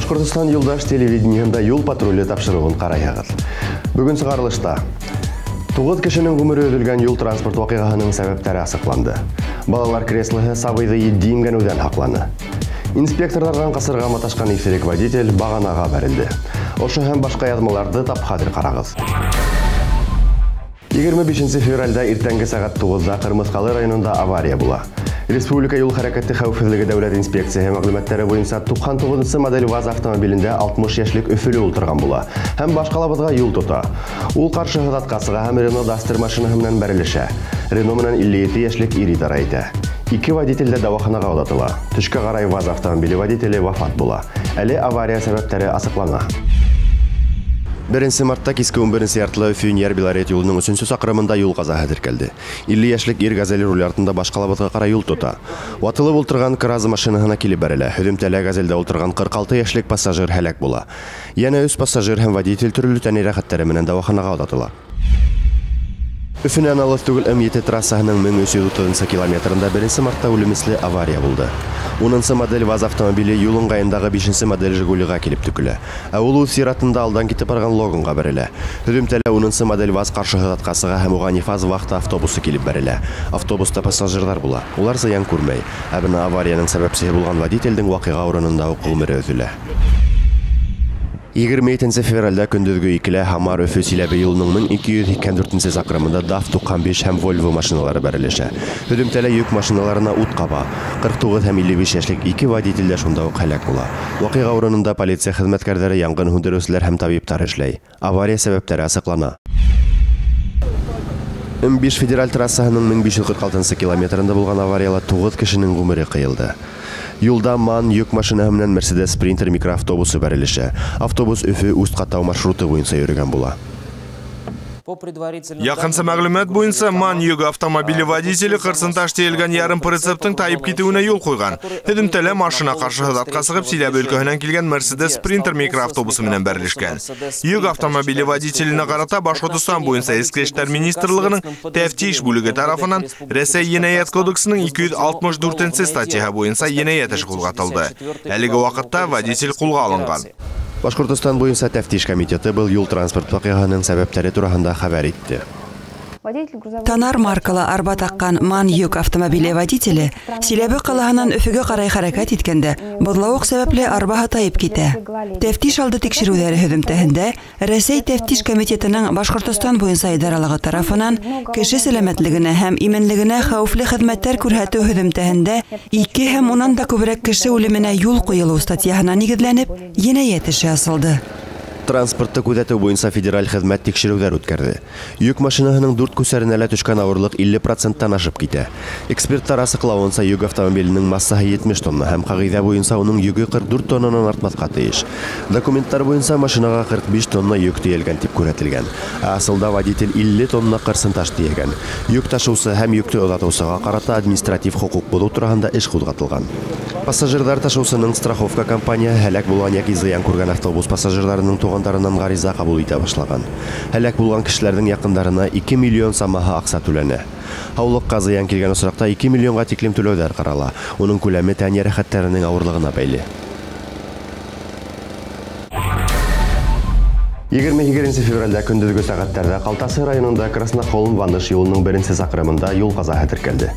Башҡортостан юлдаш телевидениеһында юл патруле тапшырыуын ҡарайһығыҙ. Бөгөн сығарылышта 9 кешенең ғүмере өҙөлгән юл транспорт ваҡиғаһының сәбәптәре асыҡланды. Балалар креслоһы сабыйҙы етди имгәнеүҙән һаҡланы. Инспекторҙарҙан ҡасырға маташҡан иҫерек водитель бағанаға бәрелде. Ошо һәм башҡа яҙмаларҙы тап хәҙер ҡарағыҙ. 25 февралдә иртәнге сәғәт 9-да Ҡырмыҫҡалы районында авария була. Республика юл хәрәкәте хәүефһеҙлеге дәүләт инспекцияһы мәғлүмәттәре буйынса 99 модель ВАЗ автомобилендә 60 йәшлек Өфөлө ултырған була һәм башҡалабыҙға юл тота. Ул ҡаршы һыҙатҡа сыға һәм Рено Дастер машинаһы менән бәрелешә. Рено менән 57 йәшлек ир идара итә. Ике водитель дә дауаханаға оҙатыла. Төшкә ҡарай ВАЗ автомобиле водителе вафат була. Әле авария сәбәптәре асыҡлана. 1 мартта киске 11:30 Өфө Инйәр Белорет юлының 3-нсе саҡрымында юл ҡазаһы теркәлде. 50 йәшлек ир Газель руль артында башҡалабыҙға ҡарай юл тота. Ватылып ултырған Кразы машинаһына килеп бәрелә. Һөҙөмтәлә Газельдә ултырған 46 йәшлек пассажир һәләк була. Йәнә 3 пассажир һәм водитель төрлө тән йәрәхәттәре менән дауаханаға оҙатыла. Өфөнән алыҫ түгел М7 трассаһының 1330 километрында 1 мартта үлемесле авария булды. 10 модель ВАЗ автомобиле юл ыңғайындағы 5 модель Жигулиға килеп төкөлә. Ә ул үҙ сиратында алдан китеп барған Логанға бәрелә. Һөҙөмтәлә 10 модель ВАЗ ҡаршы һыҙатҡа сыға һәм уға Нефаз вахта автобусы килеп бәрелә. Автобуста пассажирҙар була. Улар зыян күрмәй. Ә бына аварияның сәбәпсеһе булған водителдең ваҡиға урынында уҡ ғүмере өҙөлә. 27 февралдә көндөҙгө 2-лә Һамар Өфө Силәбе юлының 1284 саҡрымында DAF 95 һәм Volvo машиналары бәрелешә. Һөҙөмтәлә йөк машиналарына ут ҡаба. 49 һәм 55 йәшлек ике водитель дә шунда уҡ һәләк була. Ваҡиға урынында полиция хеҙмәткәрҙәре, янғын һүндереүселәр һәм табиптар эшләй. Авария сәбәптәре асыҡлана. М5 федераль трассаһының 1546 километрында булған аварияла 9 кешенең ғүмере ҡыйылды. Юлда МАН йөк машинаһы менән Mercedes Sprinter микроавтобусы бәрелешә. Автобус Өфө Усть-Ҡатау маршруты буйынса йөрөгән була. Яҡынса мәғлүмәт буйынса МАН йөк автомобиле водителе ҡырсынташ тейелгән ярым прицептың тайып китеүенә юл ҡуйған. Һөҙөмтәлә машина ҡаршы һыҙатҡа сығып Силәбе өлкәһенән килгән Mercedes Sprinter микроавтобусы менән бәрелешкән. Йөк автомобиле водителенә ҡарата Башҡортостан буйынса Эске эштәр министрлығының тәфтиш бүлеге тарафынан Рәсәй енәйәт кодексының 264 статьяһы буйынса енәйәт эше ҡуҙғатылды. Әлеге ваҡытта водитель ҡулға алынған. Башҡортостан буйынса тәфтиш комитеты был юл транспорт ваҡиғаһының сәбәптәре тураһында хәбәр итте. Танар маркалы арба таҡҡан МАН йөк автомобиле водителе Силәбе ҡалаһынан Өфөгә ҡарай хәрәкәт иткәндә боҙлауыҡ сәбәпле арбаһы тайып китә. Тәфтиш алды тикшереүҙәре һөҙөмтәһендә Рәсәй тәфтиш комитетының Башҡортостан буйынса идаралығы тарафынан кеше сәләмәтлегенә һәм именлегенә хәүефле хеҙмәттәр күрһәтеү һөҙөмтәһендә 2 һәм унан да күберәк кеше үлеменә юл ҡуйылыу статьяһына нигеҙләнеп енәйәт эше асылды. Транспортты күҙәтеү буйынса федераль хеҙмәт тикшереүҙәр үткәрҙе. Йөк машинаһының 4 күсәренә лә төшкән ауырлыҡ 50%-тан ашып китә. Эксперттар асыҡлауынса, йөк автомобиленең массаһы 70 тонна һәм ҡағиҙә буйынса уның йөгө 44 тоннанан артмаҫҡа тейеш. Документтар буйынса машинаға 45 тонна йөк тейелгән тип күрһәтелгән. Ә асылда водитель 50 тонна ҡырсынташ тейәгән. Йөк ташыусы һәм йөктө оҙатыусыға ҡарата административ хоҡуҡ боҙоу тураһында эш ҡуҙғатылған. Пассажирҙар ташыусының страховка компанияһы һәләк булған йәки зыян күргән автобус пассажирҙарының туғандарынан ғариза ҡабул итә башлаған. Һәләк булған кешеләрҙең яҡындарына 2 миллион самаһы аҡса түләнә. Һаулыҡҡа зыян килгән осраҡта 2 миллионға тиклем түләүҙәр ҡарала. Уның күләме тән йәрәхәттәренең ауырлығына бәйле. 28 февралдә көндөҙгө сәғәттәрҙә Ҡалтасы районында Краснохолм Ваныш юлының 1-нсе саҡрымында юл ҡазаһы теркәлде.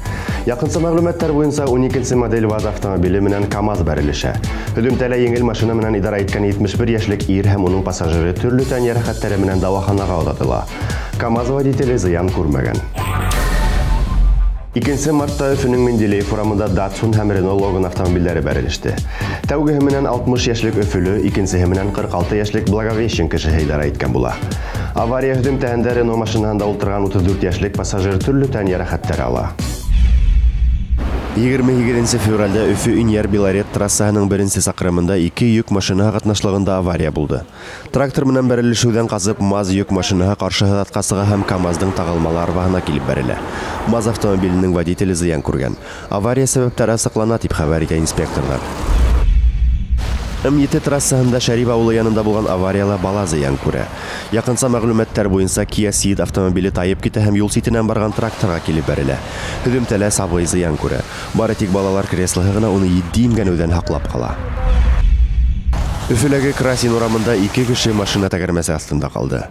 Яҡынса мәғлүмәттәр буйынса 12 модель ВАЗ автомобиле менән КАМАЗ бәрелешә. Һөҙөмтәлә еңел машина менән идара иткән 71 йәшлек ир һәм уның пассажиры төрлө тән йәрәхәттәре менән дауаханаға оҙатыла. КАМАЗ водителе зыян күрмәгән. 2 мартта Өфөнөң Менделеев урамында Datsun һәм Renault Logan автомобилдәре бәрелеште. Тәүгеһе менән 60 йәшлек Өфөлө, икенсеһе менән 46 йәшлек Благовещен кешеһе идара иткән була. Авария һөҙөмтәһендә Renault машинаһында ултырған 34 йәшлек пассажир төрлө тән йәрәхәттәре ала. 28 февралдә Өфө Инйәр Белорет трассаһының 1-нсе саҡрымында 2 йөк машинаһы ҡатнашлығында авария булды. Трактор менән бәрелешеүҙән ҡасып МАЗ йөк машинаһы ҡаршы һыҙатҡа сыға һәм КАМАЗдың тағылмалы арбаһына килеп бәрелә. МАЗ автомобиленең водителе зыян күргән. Авария сәбәптәре асыҡлана тип хәбәр итә инспекторҙар. М7 трассаһында Шәрип ауылы янында булған аварияла бала зыян күрә. Яҡынса мәғлүмәттәр буйынса Kia Ceed автомобиле тайып китә һәм юл ситенән барған тракторға килеп бәрелә. Һөҙөмтәлә сабый зыян күрә. Бары тик балалар креслоһы ғына уны етди имгәнеүҙән һаҡлап ҡала. Өфөләге Красин урамында 2 кеше машина тәгәрмәсе аҫтында ҡалды.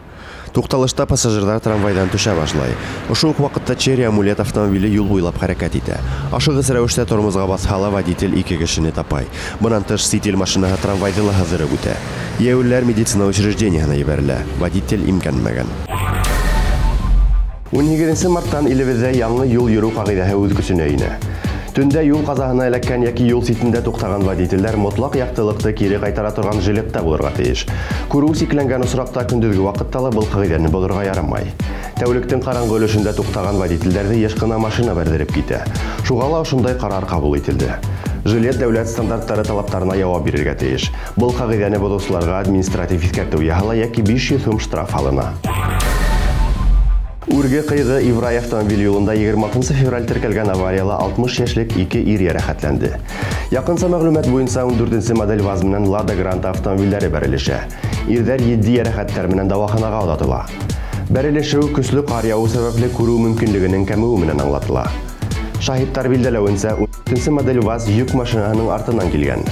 Туҡталышта пассажирҙар трамвайҙан төшә башлай. Ошо уҡ ваҡытта Черри Амулет автомобиле юл буйлап хәрәкәт итә. Ашығыс рәүештә тормозға баҫһа ла водитель 2 кешене тапай. Бынан тыш сит ил машинаһы трамвайҙы ла һыҙырып үтә. Йәйәүлеләр медицина учреждениеһына ебәрелә. Водитель имгәнмәгән. 18 марттан илебеҙҙә яңы юл йөрөү ҡағиҙәһе үҙ көсөнә инә. Төндә юл ҡазаһына эләккән йәки юл ситендә туҡтаған водителдәр мотлаҡ яҡтылыҡты кире ҡайтара торған жилетта булырға тейеш. Күреү сикләнгән осраҡта көндөҙгө ваҡытта ла был ҡағиҙәне боҙорға ярамай. Тәүлектең ҡараңғы өлөшөндә туҡтаған водителдәрҙе йыш ҡына машина бәрҙереп китә. Шуға ла ошондай ҡарар ҡабул ителде. Жилет дәүләт стандарттары талаптарына яуап бирергә тейеш. Был ҡағиҙәне боҙоусыларға административ иҫкәртеү яһала йәки 500 һум штраф һалына. Үрге Ҡыйғы Ибрай автомобиль юлында 26 февраль теркәлгән аварияла 60 йәшлек 2 ир йәрәхәтләнде. Яҡынса мәғлүмәт буйынса 14 модель ВАЗ менән Лада Гранта автомобилдәре бәрелешә. Ирҙәр етди йәрәхәттәр менән дауаханаға оҙатыла. Бәрелешеү көслө ҡар яуыу сәбәпле күреү мөмкинлегенең кәмеүе менән аңлатыла. Шаһиттар билдәләүенсә, 14 модель ВАЗ йөк машинаһының артынан килгән.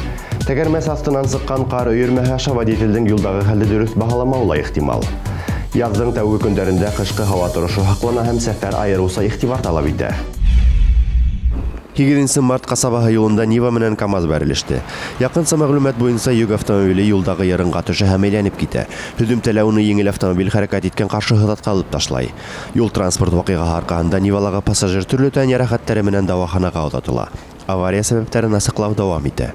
Тәгәрмәс аҫтынан сыҡҡан ҡар өйөрмәһе аша водителдең юлдағы хәлде дөрөҫ баһаламауы ла ихтимал. Яҙҙың тәүге көндәрендә ҡышҡы һауа торошо һаҡлана һәм сәфәр айырыуса иғтибар талап итә. 8 март ҡасабаһы юлында Нива менән КАМАЗ бәрелеште. Яҡынса мәғлүмәт буйынса йөк автомобиле юлдағы ярынға төшә һәм әйләнеп китә. Һөҙөмтәлә уны еңел автомобиль хәрәкәт иткән ҡаршы һыҙатҡа алып ташлай. Юл транспорт ваҡиғаһы арҡаһында Нивалағы пассажир төрлө тән йәрәхәттәре менән дауаханаға оҙатыла. Авария сәбәптәрен асыҡлау дауам итә.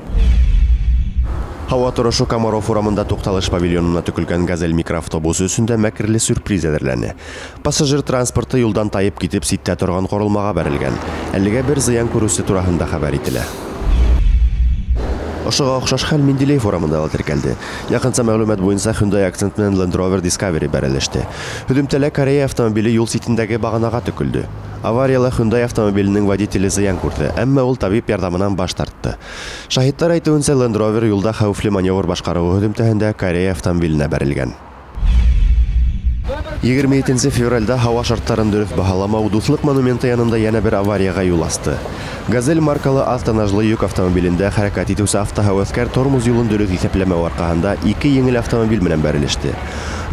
Һауа торошо Комаров урамында туҡталыш павильонына төкөлгән «Газель» микроавтобусы өсөн дә мәкерле сюрприз әҙерләне. Пассажир транспорты юлдан тайып китеп ситтә торған ҡоролмаға бәрелгән. Әлегә бер зыян күреүсе тураһында хәбәр ителә. Ошоға оҡшаш хәл Менделеев урамында ла теркәлде. Яҡынса мәғлүмәт буйынса Hyundai Accent менән Land Rover Discovery бәрелеште. Һөҙөмтәлә Корея автомобиле юл ситендәге бағанаға төкөлдө. Аварияла Hyundai автомобиленең водителе зыян күрҙе, әммә ул табип ярҙамынан баш тартты. Шаһиттар әйтеүенсә, Land Rover юлда хәүефле маневр башҡарыуы һөҙөмтәһендә Корея автомобиленә бәрелгән. 27 февралдә һауа шарттарын дөрөҫ баһаламау Дуҫлыҡ монументы янында йәнә бер аварияға юл асты. «Газель» маркалы аҙ тоннажлы йөк автомобилендә хәрәкәт итеүсе автоһәүәҫкәр тормоз юлын дөрөҫ иҫәпләмәү арҡаһында 2 еңел автомобиль менән бәрелеште.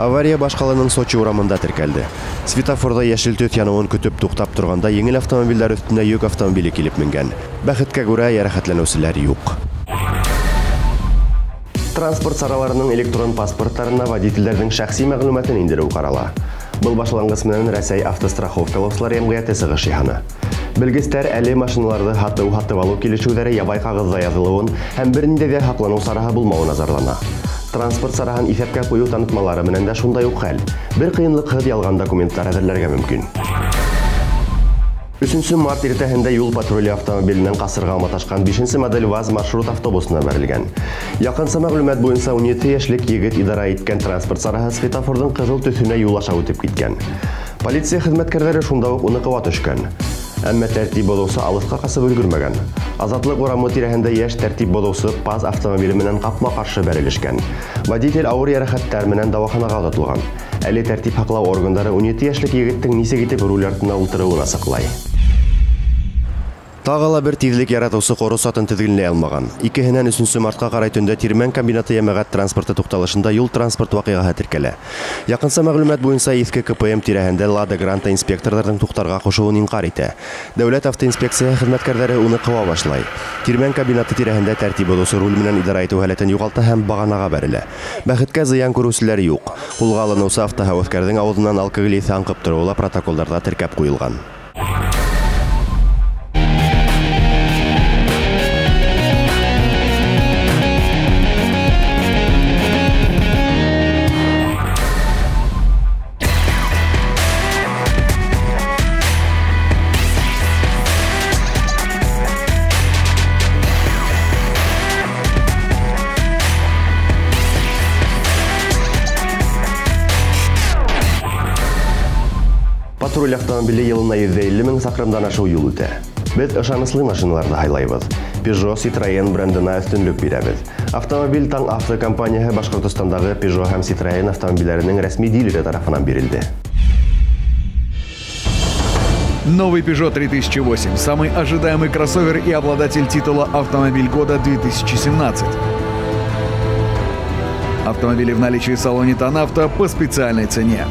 Авария баш ҡаланың Сочи урамында теркәлде. Светофорҙа йәшел төҫ яныуын көтөп туҡтап торғанда еңел автомобилдәр өҫтөнә йөк автомобиле килеп менгән. Бәхеткә күрә йәрәхәтләнеүселәр юҡ. Транспорт сараларының электрон паспорттарына водителдәрҙең шәхси мәғлүмәтен индереү ҡарала. Был башланғыс менән Рәсәй автостраховкалаусылар йәмғиәте сығыш яһаны. Белгестәр әле машиналарҙы һатыу-һатып алыу килешеүҙәре ябай ҡағыҙҙа яҙылыуын һәм бер ниндәй ҙә һаҡланыу сараһы булмауына зарлана. Транспорт сараһын иҫәпкә ҡуйыу танытмалары менән дә шундай уҡ хәл. Бер ҡыйынлыҡһыҙ ялған документтар әҙерләргә мөмкин. 3 март иртәһендә юл патруле автомобиленән ҡасырға маташҡан 5 модель ВАЗ маршрут автобусына бәрелгән. Яҡынса мәғлүмәт буйынса 17 йәшлек егет идара иткән транспорт сараһы светофорҙың ҡыҙыл төҫөнә юл аша үтеп киткән. Полиция хеҙмәткәрҙәре шунда уҡ уны ҡыуа төшкән. Әммә тәртип боҙоусы алыҫҡа ҡасып өлгөрмәгән. Азатлыҡ урамы тирәһендә йәш тәртип боҙоусы ПАЗ автомобиле менән ҡапма-ҡаршы бәрелешкән. Водитель ауыр йәрәхәттәр менән дауаханаға оҙатылған. Әле тәртип һаҡлау органдары 17 йәшлек егеттең нисек итеп руль артына ултырыуын асыҡлай. Тағы ла бер тиҙлек яратыусы ҡоро сатын теҙгенләй алмаған. 2-һенән 3 мартҡа ҡарай төндә Тирмән комбинаты йәмәғәт транспорты туҡталышында юл транспорт ваҡиғаһы теркәлә. Яҡынса мәғлүмәт буйынса иҫке КПМ тирәһендә Лада Гранта инспекторҙарҙың туҡтарға ҡушыуын инҡар итә. Дәүләт автоинспекцияһы хеҙмәткәрҙәре уны ҡыуа башлай. Тирмән комбинаты тирәһендә тәртип боҙоусы руль менән идара итеү һәләтен юғалта һәм бағанаға бәрелә. Бәхеткә зыян күреүселәр юҡ. Ҡулға алыныусы автоһәүәҫкәрҙең ауыҙынан алкоголь еҫе аңҡып тороуы ла протоколдарҙа теркәп ҡуйылған. Патруль автомобиле йылына 150 мең саҡрымдан ашыу юл үтә. Беҙ ышаныслы машиналарҙы һайлайбыҙ. Peugeot, Citroën брендына өҫтөнлөк бирәбеҙ. Автомобиль Таң Авто компанияһы Башҡортостандағы Peugeot һәм Citroën автомобилдәренең рәсми дилеры тарафынан бирелде. Новый Peugeot 3008 – самый ожидаемый кроссовер и обладатель титула «Автомобиль года 2017». Автомобили в наличии в салоне «Танавто» по специальной цене.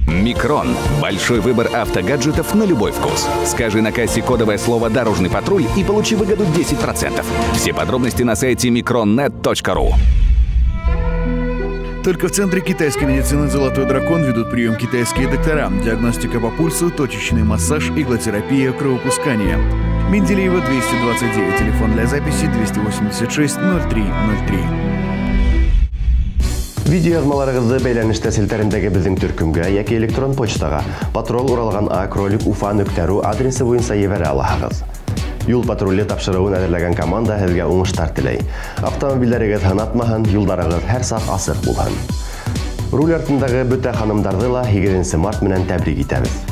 Микрон. Большой выбор автогаджетов на любой вкус. Скажи на кассе кодовое слово «Дорожный патруль» и получи выгоду 10%. Все подробности на сайте mikronnet.ru. Только в Центре китайской медицины «Золотой дракон» ведут прием китайские доктора. Диагностика по пульсу, точечный массаж, иглотерапия, кровопускание. Менделеева, 229. Телефон для записи 286 03 03. Видеояҙмаларығыҙҙы бәйләнештә селтәрендәге беҙҙең төркөмгә йәки электрон почтаға патрол уралған А кролик Уфа нөктә ру адресы буйынса ебәрә алаһығыҙ. Юл патруле тапшырыуын әҙерләгән команда һеҙгә уңыштар теләй. Автомобилдәрегеҙ һынатмаһын, юлдарығыҙ һәр саҡ асыҡ булһын. Руль артындағы бөтә ханымдарҙы ла 8 март менән тәбрик итәбеҙ.